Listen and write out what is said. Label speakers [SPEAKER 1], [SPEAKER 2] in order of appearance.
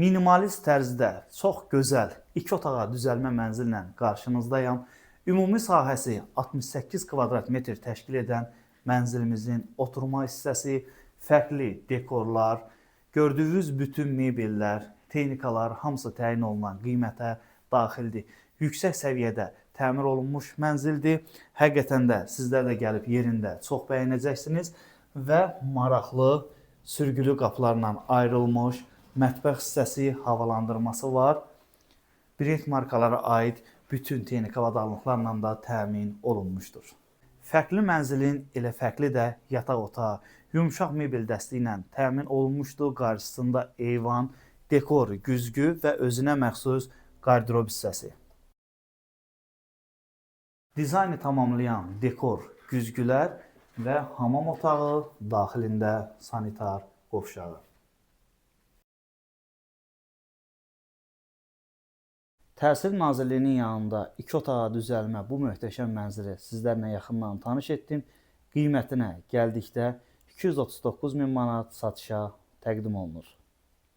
[SPEAKER 1] Minimalist tərzdə çox gözəl iki otağa düzəlmə mənzillə qarşınızdayam. Ümumi sahəsi 68 kvadrat metr təşkil edən mənzilimizin oturma hissəsi, fərqli dekorlar, gördüyünüz bütün mebellər, texnikalar hamısı təyin olunan qiymətə daxildir. Yüksək səviyyədə təmir olunmuş mənzildir. Həqiqətən də sizlər də gəlib yerində çox bəyənəcəksiniz və maraqlı sürgülü qapılarla ayrılmış mətbəx hissəsi, havalandırması var. Brend markalara aid bütün texniki avadanlıqlarla da təmin olunmuşdur. Fərqli mənzilin elə fərqli də yataq otağı yumşaq mebel dəsti ilə təmin olunmuşdur. Qarşısında eyvan, dekor, güzgü və özünə məxsus qardırob hissəsi. Dizaynı tamamlayan dekor, güzgülər və hamam otağı, daxilində sanitar qovşağı. Təhsil Nazirliyinin yanında iki otağa düzəlmə bu möhtəşəm mənzili sizlərlə yaxından tanış etdim. Qiymətinə gəldikdə 239 min manat satışa təqdim olunur.